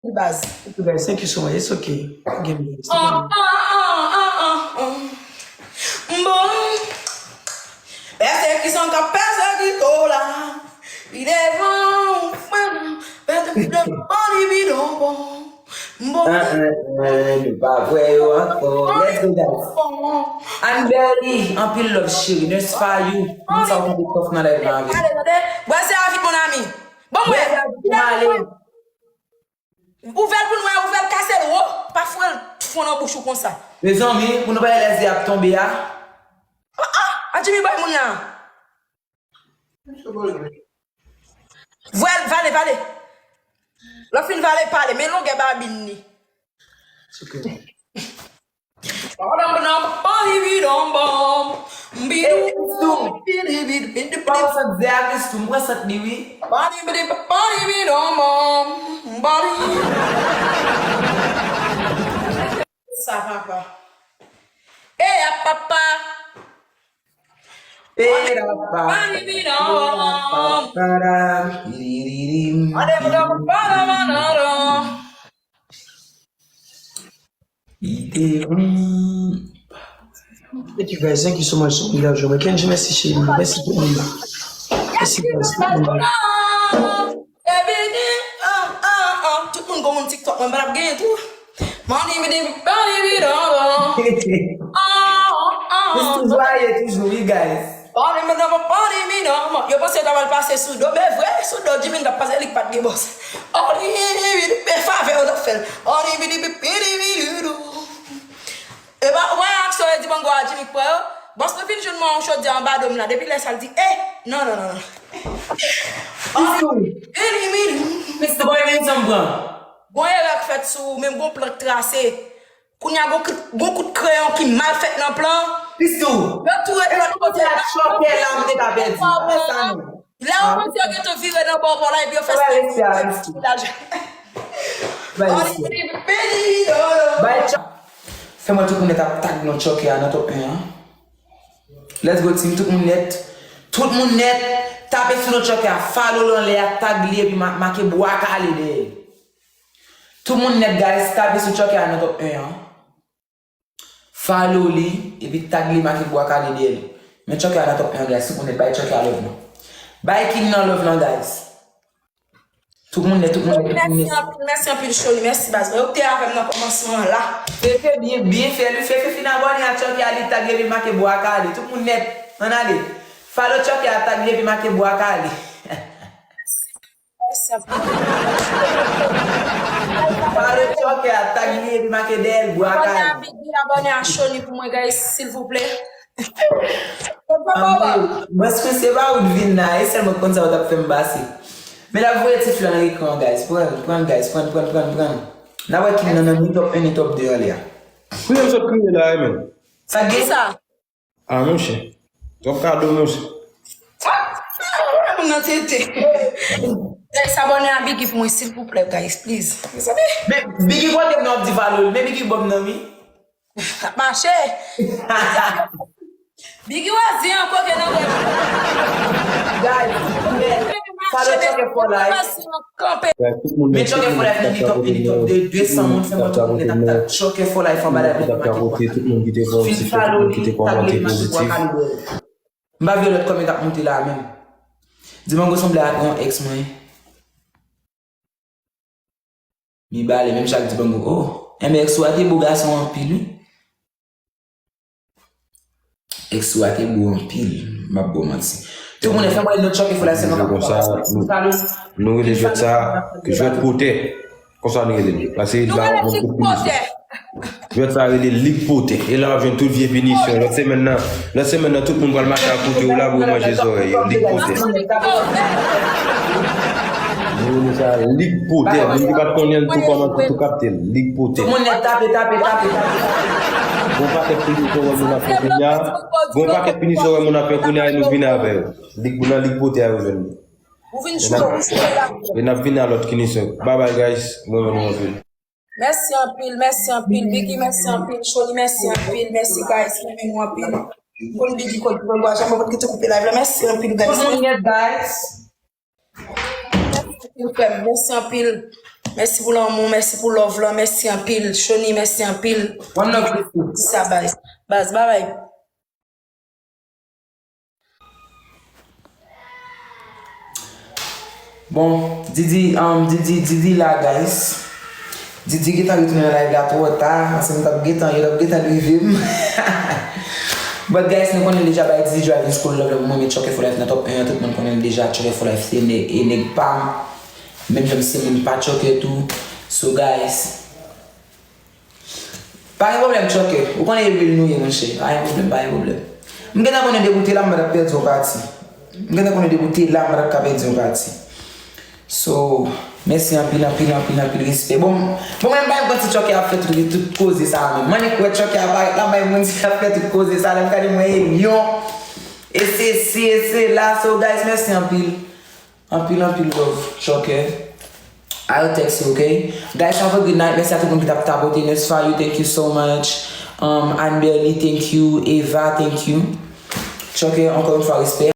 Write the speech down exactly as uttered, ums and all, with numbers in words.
Baz. It's okay, guys. Thank you so much. It's okay. Forgive me. It's okay. Bon. Pèsekisyon k ap pèsekite w la. Li devan ou, frè m. Pèsekisyon pa li bidon bon. Bon. Ah, ah, ah, nou pa vwè yo ankò. Let's go, guys. Anberly, anpil love, cheri. Nurse Fayou. Moun sa w konn kof nan live la avè. Allez, allez. Brazzaville, mon ami. Bon, mwen. Brazzaville, mwen ale. Ouvè l pou n wè, ouvè l, kase l wo. Pa foure l fon nan bouch ou konsa. Mezanmi, pou nou pa lèze ap tonbe a. Ah, ah, a Jimmy bay moun la. Vwè l, vale, vale. Lè w fin vale, pale, men longè babin li. It's okay. Hey, Christoo. Pa w sant zè a, Christoo. M pran sant li, wi. Sa papa. Hey, a papa. Hey, a papa. Papa. Li devan. Thank you, guys. Thank you so much. We love you. Kenji, mèsi, cheri. Mèsi tout moun. Mèsi, guys. Tout moun. Tout moun gon moun TikTok, mwen pa t ap genyen tou. Money, money, money, money, money. It's too dry, toujou, wi, guys. Yo panse yo ta pral pase sou do, men vre, sou do Jimmy t ap pase, li k pa t gen bòs. Oli, men favè yo t ap fè l. Oli, bidi, bidi, bidi, bidi. E pa, ou pa wè aksyon yo di Bango a Jimmy k pran yo? Bòs mwen fin jwenn mwen yon chodyè anba do m la. Depi lè sa l di, eh, non, non, non, non. Oli, bidi, bidi. Mister Boy, men janm pran. Gon erè k fèt sou ou, menm gon plan k trase. Kounye a gon kout, gon kout kreyon ki mal fèt nan plan. Christoo. Yo tou ret lòt kote a. Chòkè la, m te ka pèdi. Wè sa, non. Lè yo panse yo gentan vire nan bò bò la, epi yo fè sa. Bay chòkè. Fè mwen tout moun nèt ap tag non chòkè a nan top un an. Let's go, team. Tout moun nèt. Tout moun nèt. Tape sou non chòkè a. Follow l anlè a, tag li, epi ma-, make bwa kale dèyè l. Tout moun nèt, guys, tape sou chòkè a nan top un an. Follow li, epi tag li, make bwa kale dèyè l. Men chòkè a nan top un an, guys, tout moun nèt, bay chòkè a love non. Bay King nan love non, guys. Tout moun nèt, tout moun nèt, tout moun nèt. Mèsi anpil, mèsi anpil, Choli, mèsi baz mwen. Yo ki te avè m nan kòmansman an la. Fefe byen, byen fè li, Fefe fin abòne a chòkè a, li tag li, epi make bwa kale. Tout moun nèt, ann ale. Follow chòkè a, tag li, epi make bwa kale. Pale chòkè a, tag li epi make dèyè l, bwa kay. Abòne a Biggie, abòne a Choni pou mwen, guys, silvouplè. Mwen se pa ou t vin la, e sèl mwen k konn sa ou t ap fè m pase. Men l ap voye ti flan nan ekran, guys. Pran l, pran l, guys. Pran l, pran l, prann, prann. N ap wè ki nan nan ni top un ni top de anlè a. Pou yo sot kriye la, e menm. Sa gen? Kisa? Ah, monchè. Twòp kado, monchè. Sa, sa, sa, nan tete. Guys, abòne a Biggie pou mwen, silvouplè, guys, please. Mezanmi. Men, Biggie, kote m nan ap di valè, men Biggie bòm nan, wi. Mache. Biggie, wè, zen an koke nan wè. Guys, men, sa le chòke fò la, eh. Kanpe. Men Chòkè for Life nan ki top un, li top de, de san moun, fè mwen tout moun nèt ap tag Chòkè for Life anba live la, epi make bwa kale. Fin follow li, tag li, make bwa kale, bro. M pa vle lòt kòmantè k ap monte la menm. Dibango sanble ak yon ex mwen. Mi bale, menm jan ak Dibango. Oh, enben ex ou a te bo gason anpil, wi. Ex ou a te bo anpil, m ap ba w manti. Tout moun fè mwen not Chòkè for Life sèlman k ap konsa, nou, nou rele jwèt sa, jwèt potè. Konsa nou rele l. Pase li ba yon kout pinisyon. Jwèt sa rele lig potè. E la w ap jwenn tout vye pinisyon. Lòt semèn nan, lòt semèn nan, tout moun pral mache akote w la pou yo manje zòrèy yo. Lig potè. Nou rele sa lig potè. Moun ki pa t konnen l tou kòmanse tou kapte l. Lig potè. Tout moun nèt tape, tape, tape, tape, tape. Gon pakèt pinisyon wè moun ap fè kounye a. Gon pakèt pinisyon wè moun ap fè kounye a e nou vini avè yo. Lig pou nan lig potè a yo jwenn li. Ou vin jwe, ou jwe la. E n ap vini a lòt pinisyon. Bye bye guys. Mwen renmen nou anpil. Mèsi anpil, mèsi anpil, Biggie, mèsi anpil, Choli, mèsi anpil, mèsi guys, mwen renmen nou anpil. Konn Biggie, konn Dibango a, janm mwen konn ki te koupe live la, mèsi anpil guys. Tout moun nèt, guys. Mèsi anpil, frè m. Mèsi anpil. Mèsi pou lanmou, mèsi pou love lan, mèsi anpil. Shoni, mèsi anpil. One love, Christine. Sa, baz. Baz, babay. Bon, Didi, um, Didi, Didi la, guys. Didi gentan retounen nan live la twò ta, paske m t ap gentan, yo t ap gentan leve m. But guys, nou konnen deja bay Didi Driving School love la pou mwen, men Choke for Life nan top un an, tout moun konnen l deja, Choke for Life se nèg, e nèg pa m. Menm jan m se moun pa Choke tou. So guys, pa gen pwoblèm, Choke. Ou konnen e real nou ye, monchè. Pa gen pwoblèm, pa gen pwoblèm. M gentan konnen depi w te la, m pa t ap pèdi yon pati. M gentan konnen depi w te la, m pa t ap ka pèdi yon pati. So, mèsi anpil, anpil, anpil, anpil respè. Bon, bon, mwen m pa konn si Choke ap fè tout, tout koze sa a menm. Mwen nèk wè Choke ap parèt la, bay moun di ap fè tout koze sa a, lè m gade mwen e lyon. E se si, e se la. So, guys, mèsi anpil. Anpil, anpil love, Choke. I'll text you, okay? Guys, have a good night. Mèsi a tout moun ki t ap tapote. Nesfa, you, thank you so much. Um, Anne Berly, thank you. Eva, thank you. Choke, ankò yon fwa, respè.